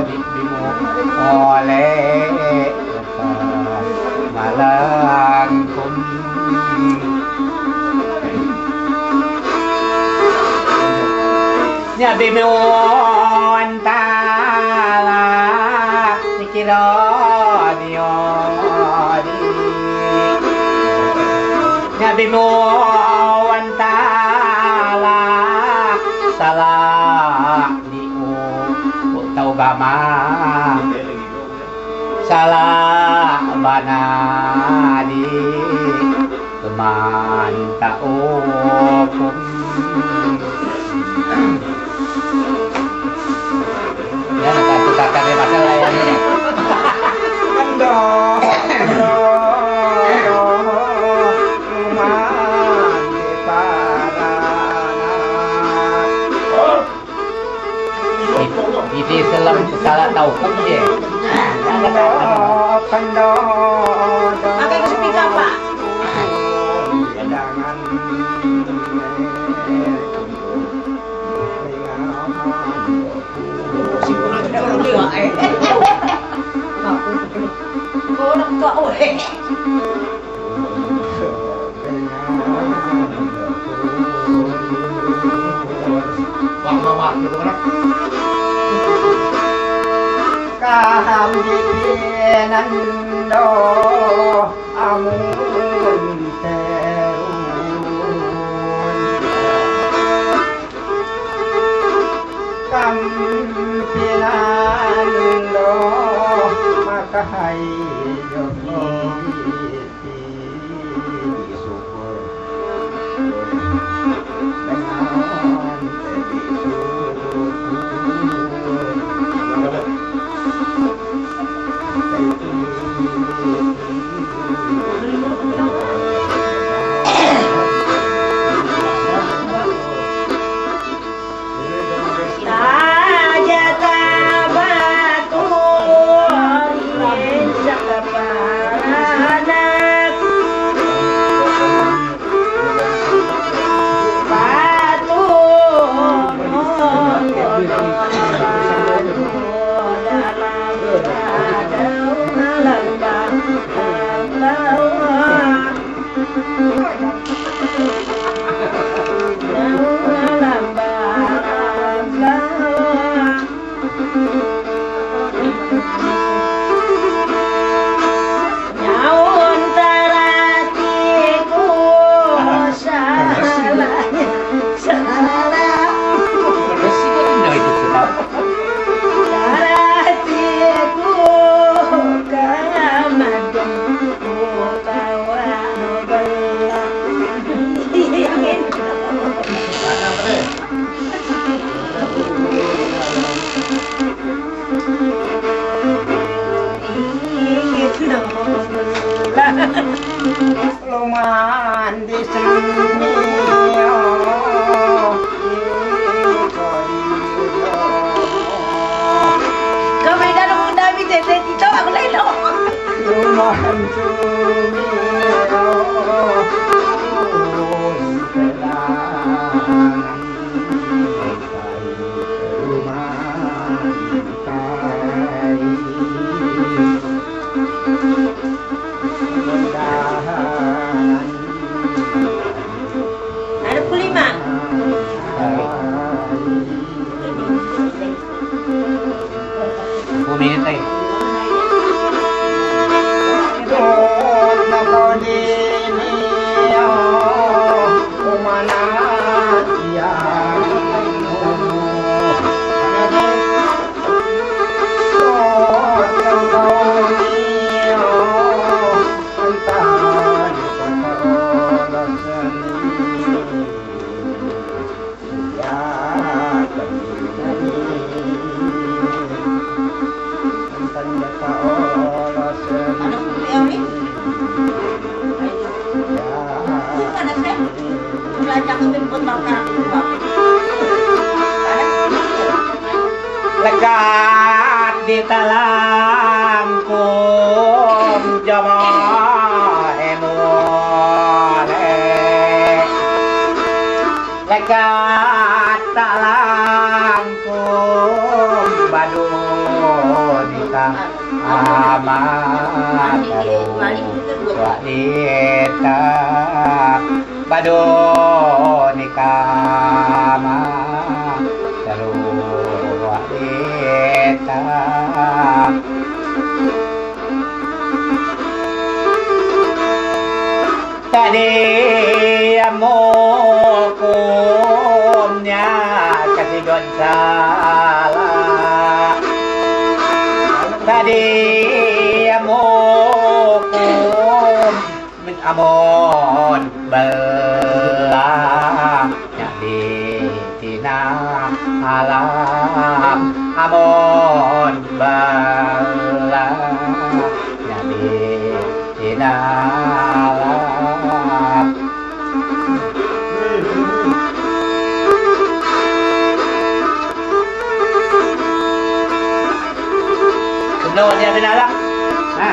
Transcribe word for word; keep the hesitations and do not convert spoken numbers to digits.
Di bimu ole malangkum. Nya bimu antara sikiro dio di. Nya bimu antara sala di u tau gama. Sala bana di keman ta ukum. Ya, nak aku tak ada masalah ya ni. Ando, ando, ando, kuman di parana. Iti selam sala tau kum je. Pakai speaker, Pak. Kaham di pinando amun terun. Kam pinando makahai joki. Luman di sini. Kami dah nunggu Nabi tete di tawag lelo. Luman sini. Ada puluh lima. Bumi ni tai. Lekat di talangkum jamaah emole. Lekat talangkum Badunika ama taru wa dita. Badunika ama taru wa dita. Tadi amu kum nya kasi don sala. Tadi amu kum amon bala. Nya di tina alam amon bala. Nya di tina alam. Kena nya tina alam. Ha.